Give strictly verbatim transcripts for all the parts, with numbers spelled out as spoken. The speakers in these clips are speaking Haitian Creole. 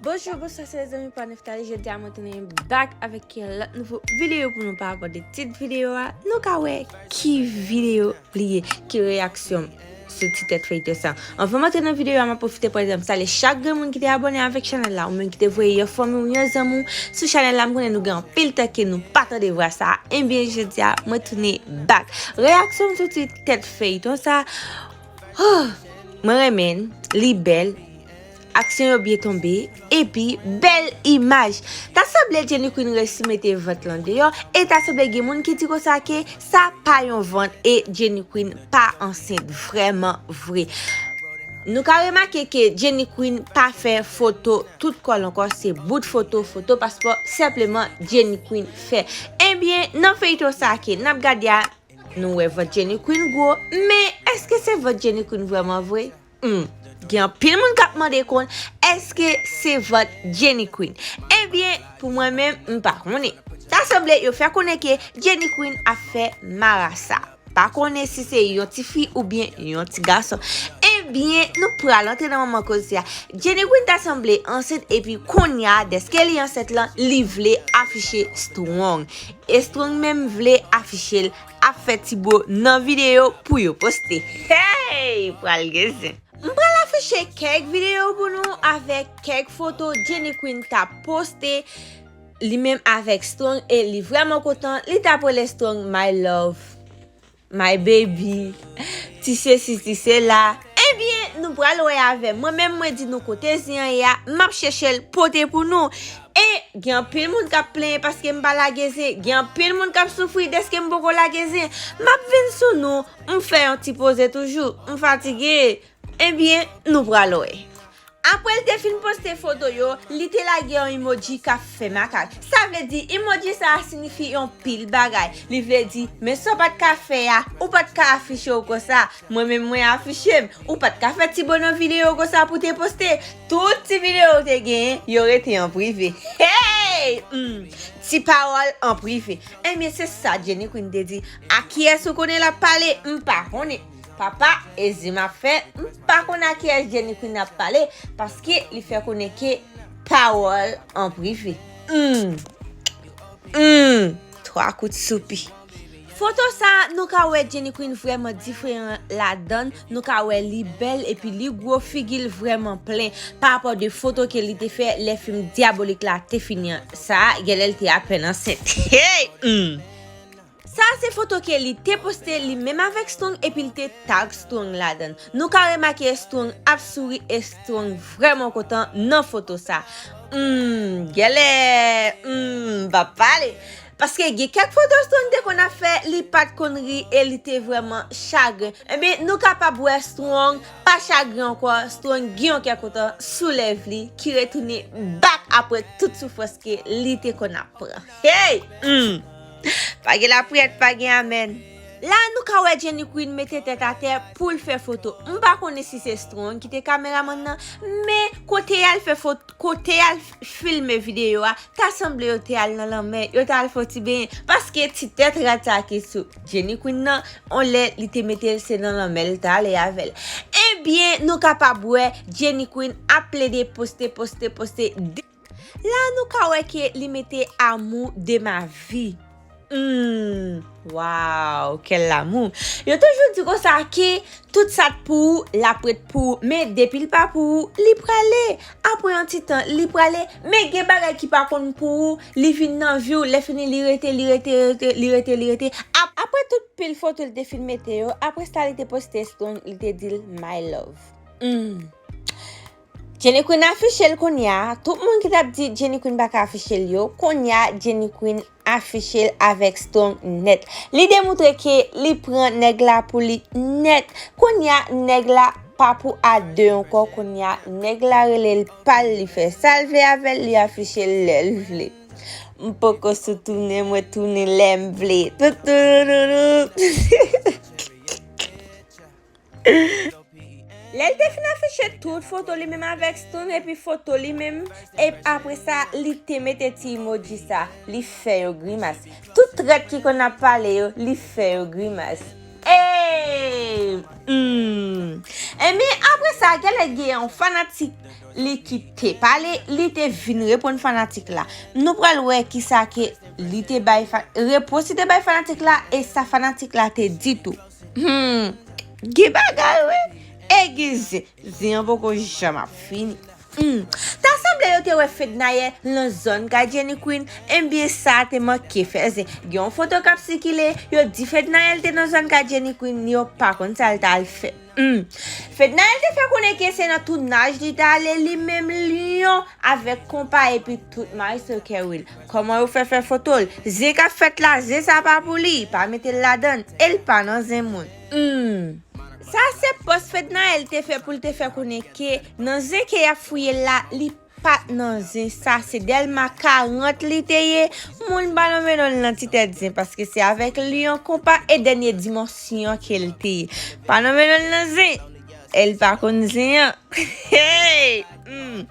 Bonjou, bonswa, se lezanmi pa Neftali. Jodi a mwen tounen back avèk yon lòt nouvo videyo pou nou pa abòne tit videyo a. Nou ka wè ki videyo li ye, ki reyaksyon m sou ti tèt feyton sa. Anvan m antre nan videyo a, m ap pwofite pran egzanp salye chak grenn moun ki te abòne avèk chanèl la, ou menm ki te voye yon fanmi w, yon zanmi w sou chanèl la. M konnen nou gen anpil tan ke nou pa tande vwa sa. Ebyen, jodi a, mwen tounen back. Reyaksyon m sou ti tèt feyton sa, oh, mwen renmen l, li bèl, aksyon yo byen tonbe, epi bèl imaj. Ta sanble Jenny Queen resi mete vant lan deyò, e ta sanble gen moun ki di konsa ke sa pa yon vant e Jenny Queen pa ansent vrèman vre. Nou ka remake ke Jenny Queen pa fè foto tout kò l ankò, se bout foto, foto paspò, senpleman Jenny Queen fè. Ebyen, nan feyton sa ke n ap gade a, nou wè vant Jenny Queen gwo, men èske se vant Jenny Queen vrèman vre? Hmm. Gen anpil moun k ap mande konn, èske se vant Jenny Queen? Ebyen, pou mwen menm, m pa konnen. Ta sanble yo fè konnen ke Jenny Queen ap fè marasa. Pa konnen si se yon ti fi oubyen yon ti gason. Ebyen, nou pral antre nan manman koze a. Jenny Queen ta sanble ansent, epi kounye a, dèske li ansent lan, li vle afiche Strong. E Strong menm vle afiche l ap fè ti bo nan videyo pou yo poste. Hey! Pral gen zen. M pral afiche kèk videyo pou nou avèk kèk foto Jenny Queen t ap poste, li menm avèk Strong, e li vrèman kontan, li t ap rele Strong my love, my baby, ti sesi, ti sela. Ebyen, nou pral wè avè m. Mwen menm, mwen di nou kote zen an ye a, m ap chèche l pote pou nou. E gen anpil moun k ap plenyen paske m pa lage zen. Gen anpil moun k ap soufri dèske m poko lage zen. M ap vin sou nou, m fè yon ti poze toujou. M fatige. Ebyen, nou pral wè. Apre l te fin poste foto yo, li te lage yon emoji k ap fè makak. Sa vle di, emoji sa a siyifi yon pil bagay. Li vle di, men sa w pa t ka fè a, ou pa t ka afiche w konsa. Mwen menm mwen afiche m. Ou pa t ka fè ti bo nan videyo konsa pou te poste. Tout ti videyo w te genyen, yo rete an prive. Hey! Hmm. Ti pawòl an prive. Ebyen, se sa Jenny Queen te di. A kiyès ou konnen l ap pale? M pa konnen. Papa, e zen m ap fè, m pa konn a kiyès Jenny Queen ap pale, paske li fè konnen ke pawòl an prive. Hmm. Hmm. Twa kout soupi. Foto sa, nou ka wè Jenny Queen vrèman diferan ladan l. Nou ka wè li bèl, epi li gwo, figi l vrèman plen. Pa rapò de foto ke li te fè lè fim Diabolique la te fini an. Sa, genlè l te apèn ansent. Hey! Hmm. Sa se foto ke li te poste li menm avèk Strong, epi l te tag Strong ladan l. Nou ka remake Strong ap souri e Strong vrèman kontan nan foto sa. Hmm, genlè, hmm, m p ap pale. Paske gen kèk foto Strong te konn ap fè, li pa t konn ri e li te vrèman chagren. Ebyen, nou kapab wè Strong pa chagren ankò, Strong gen yon kè kontan sou lèv li ki retounen back apre tout soufrans ke li te konn ap pran. Hey! Hmm. Pa gen lapriyè, pa gen amèn. La, nou ka wè Jenny Queen mete tèt atè pou l fè foto. M pa konnen si se Strong ki te kameramann nan, men kote y al fè foto, kote y al filme videyo a, ta sanble yo te al nan lanmè, yo t al fè yon ti benyen. Paske ti tèt rat sa ki sou Jenny Queen nan, on lè li te mete l se nan lanmè l t ale avè l. Ebyen, nou kapab wè Jenny Queen ap plede poste, poste, poste. La, nou ka wè ke li mete amour de ma vie. Hmm, waw, quel amour. Yo toujou di konsa ke tout sa k pou ou, l ap ret pou ou. Men depi l pa pou ou, li prale. Apre yon ti tan, li prale. Men gen bagay ki pa konn pou ou, li vin nan vi w. Lè fini, li rete, li rete, rete, li rete, li rete. Ap-, apre tout pil foto l te fin mete yo, apre sa, li te poste Strong, li te di l, my love. Hmm. Jenny Queen afiche l kounye a. Tout moun ki t ap di Jenny Queen pa ka afiche l yo, kounye a Jenny Queen afiche l avèk Strong nèt. Li demontre ke li pran nèg la pou li nèt. Kounye a nèg la pa pou a de ankò. Kounye a nèg la rele l pa l, li fè sa l vle avè l, li afiche l lè l vle. M poko sou tounen, mwen tounen lè m vle. Toutoulou. Lè l te fin afiche tout foto li menm avèk Stone epi foto li menm, e apre sa, li te mete ti emoji sa, li fè yo grimas. Tout trèt ki konn ap pale yo, li fè yo grimas. Ey! Hmm. Ebyen, apre sa, genlè gen yon fanatik li ki te pale, li te vin reponn fanatik la. Nou pral wè kisa ke li te bay fa-, repons li te bay fanatik la, e sa fanatik la te di tou. Hmm. Gen bagay, wi. E gen zen. Zen an poko janm ap fini. Hmm. Ta sanble yo te wè Fednaelle nan zòn kay Jenny Queen, ebyen sa te manke fè zen. Gen yon foto k ap sikile, yo di Fednaelle te nan zòn kay Jenny Queen, yo pa konn sa l t al fè. Hmm. Fednaelle te fè konnen ke se nan tounaj li t ale, li menm Lion avèk konpa epi tout maestro Kerwin. Kòman yo fè fè foto l? Zen k ap fèt la, zen sa pa pou li, pa mete l ladann, e l pa nan zen moun. Hmm. Sa se pòs Fednaelle te fè pou l te fè konnen ke nan zen ke y ap fouye l la, li pa t nan zen sa, se Dèlma karant li te ye, moun pa nonmen non l nan ti tèt zen, paske se avèk Lion konpa e dènye dimansyon ke l te ye. Pa nonmen non l nan zen, e l pa konn zen an. Hey! Hmm.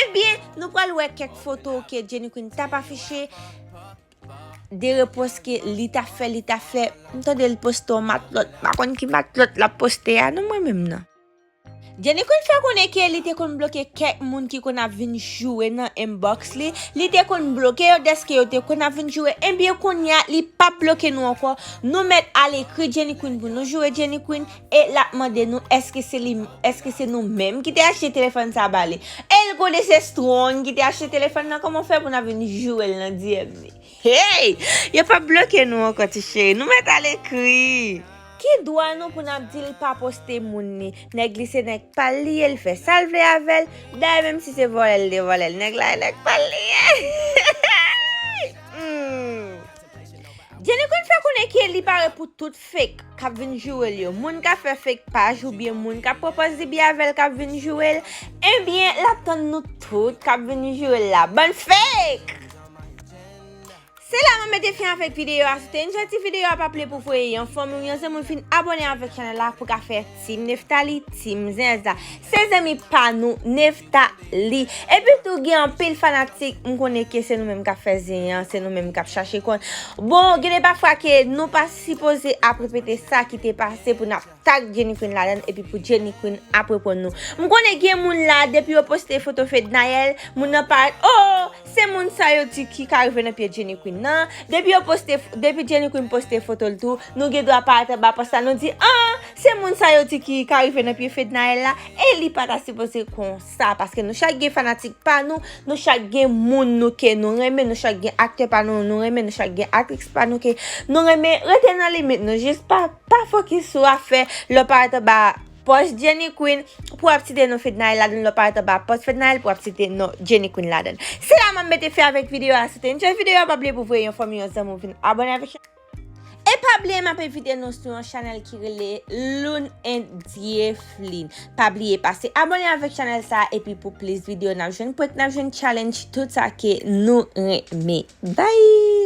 Ebyen, nou pral wè kèk foto ke Jenny Queen t ap afiche. De repons ke li ta fè, li ta fè. M tande l poste yon matlòt. M pa konn ki matlòt l ap poste a, non, mwen menm nan. Jenny Queen fè konnen ke li te konn bloke kèk moun ki konn ap vin joure nan inbox li. Li te konn bloke yo dèske yo te konn ap vin joure. Ebyen, kounye a, li p ap bloke nou ankò. Nou mèt al ekri Jenny Queen pou nou joure Jenny Queen. E l ap mande nou, èske se li, èske se nou menm ki te achte telefòn sa ba li? E l konnen se Strong ki te achte telefòn nan, kòman fè pou n ap vin joure l nan D M li? Hey! Yo p ap bloke nou ankò, ti cheri. Nou mèt al ekri. Ki dwa nou pou n ap di l pa poste moun li? Nèg li se nèg pa l li ye, l fè sa l vle avè l. Dayè, menm si se vòlè l te vòlè l, nèg la e nèg pa l li ye. Hmm. Jenny Queen fè konnen ke li pare pou tout fake k ap vin joure l yo. Moun k ap fè fake paj oubyen moun k ap pwopòz li biyè avè l k ap vin joure l. Ebyen, l ap tann nou tout k ap vin joure l la. Bann fake! Se la mwen mete fen avèk videyo a. Si w te enjoy ti videyo a, pa bliye pou voye yon fanmi w, yon zanmi w vin abòne avèk chanèl la pou ka fè Team Nephtalie, Team Zen sa. Se zanmi pa nou, Nephtalie. Epi tou gen anpil fanatik, m konnen ke se nou menm k ap fè zen an, se nou menm k ap chache konn. Bon, gen de pafwa ke nou pa sipoze ap repete sa ki te pase pou n ap tag Jenny Queen ladann epi pou Jenny Queen ap reponn nou. M konnen gen moun la, depi yo poste foto Fednaelle, moun nan parèt, oh, se moun sa yo di ki ka rive nan pye Jenny Queen nan. Depi yo poste, depi Jenny Queen poste foto l tou, nou gen dwa parèt anba pòs la, nou di, ah, se moun sa yo di ki ka rive nan pye Fednaelle la, e li pa ta sipoze konsa, paske nou chak gen fanatik pa nou, nou chak gen moun nou ke nou renmen, nou chak gen aktè pa nou, nou renmen, nou chak gen aktris pa nou ke nou renmen, rete nan limit nou, jis pa, pa fokis sou afè lè w parèt anba pòs Jenny Queen pou w ap site non Fednaelle ladann, lè w parèt anba pòs Fednaelle pou w ap site non Jenny Queen ladann. Se la mwen mete fen avèk videyo a. Si w te enjoy videyo a, pa bliye pou voye yon fanmi, yon zanmi w vin abòne avèk chanèl. E pa bliye, m ap envite nou sou yon chanèl ki rele Lune and Dieflin. Pa bliye pase abòne avèk chanèl sa, epi pou plis videyo n ap jwenn prank, n ap jwenn challenge, tout sa ke nou renmen. Bye!